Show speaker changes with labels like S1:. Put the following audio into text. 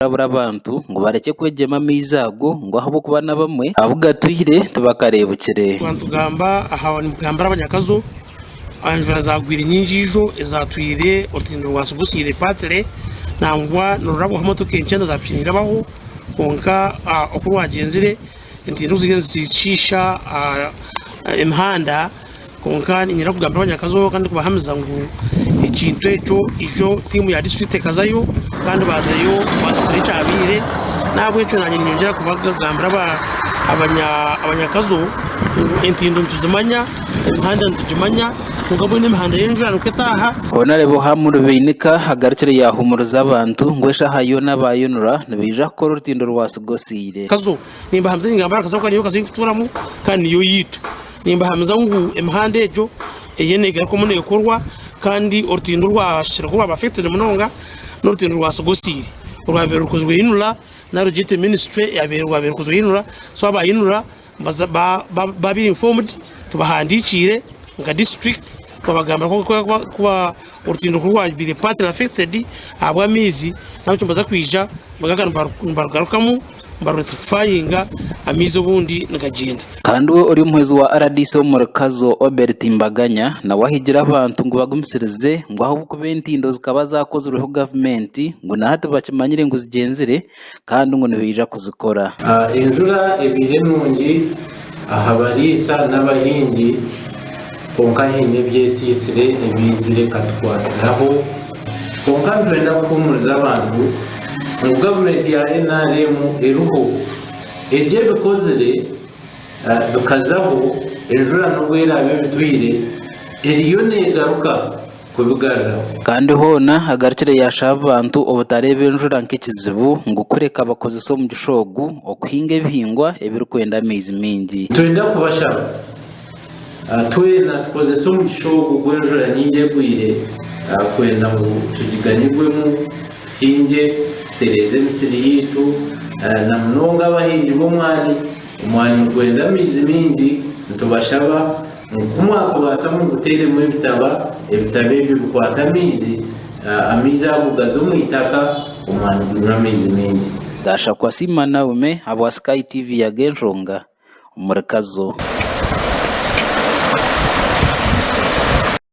S1: Kurabura abantu ngu barekye kwegyema amaizi ago ngu ahabw'okuba n'abamwe abu gatwire tibakareebukire.
S2: Twaba nitugamba aha nibugambira abanyakazo aha njura zagwire nyingi ijo ezatwire orutindo rwa Sigosiire Partly nangwa nirurabwaho emotoka enkye na za piki nirabaho kwonka oku rwagyenzire entindo ziriyo nizishiisha emihanda. Kwonka niinyenda kugambira abanyakazo kandi kubahamiza ngu ekintu ekyo ijo tiimu ya disiturikiti ekazayo kandi baazayo baaza kukora ekyabaire. N'ahabw'ekyo naanye niinyongyera kubagambira abanyakazo ngu entindo nituzimanya, emihanda nitugimanya kwonka mbwenu emihanda y'enjura nikwo etaaha.
S1: Honarebo Ham Rubeinika agarukire yaahumuriza abantu ngu eshaaha yoona abaayonura nibaija kukora orutindo rwa Sigosiire.
S2: Kazo nimbahamiza ningamba aha kazo ahakuba niyo kazo ei ndikutuuramu kandi niyo yaitu. Nimbahamiza ngu emihanda egyo eriyo neegarukwamu neekorwa kandi orutindo orwahikire kuba rwaba affected munonga n'orutindo rwa Sigosiire orwabaire rukozirwe INRA nari rugyete ministry eyabaire rwabaire rukozirwe INRA so aba INRA baaba informed tubahandikiire nka district twabagambira ku orutindo ku rwabaire partly affected ahabw'amaizi nabwo nibaza kwija nibarugarukamu. Nibarurectifyinga amaizi obundi nigagyenda.
S1: Kandi we ori omuhwezi wa rdc omuri Kazo Obert Mbaganya nawe ahigire abantu ngu bagumisirize ngu ahabw'okuba entindo zikaba zakozirweho gavumenti ngu nahati bakimanyire ngu zigyenzire kandi ngu nibaija kuzikora.
S3: Enjura ebaire nungi aha bariisa n'abahingi kwonka haine ebyesiisire ebiizire ekatukwatiraho kwonka nitwenda kuhuumuriza abantu ngu gavumenti ya NRM eriho. Egi ebikozire bikazaho enjura n'obu eraabe ebitwire eriyo neegaruka kubigaruraho.
S1: Kandi hoona agarukire yaashaba abantu obutareeba enjura nk'ekizibu ngu kureka bakozese omugisha ogu okuhinga ebihingwa ebirikwenda amaizi maingi.
S3: Nitwenda kubashaba twena tukozese omugisha ogu gw'enjura nyingi egwire kwenda ngu tugiganyirwemu tuhingye, tutereeze emisiri yaitu na munonga abahingi b'omwani. Omwani nigwenda amaizi maingi, nitubashaba ngu ku mwakubaasa muguteeremu ebitaba, ebitaba ebyo bikwate amaizi, amaizi ago gaze omu itaka, omwani gunywe amaizi maingi.
S1: Gashakwa Simanaume ahabwa Sky TV Ag'enshonga omuri Kazo.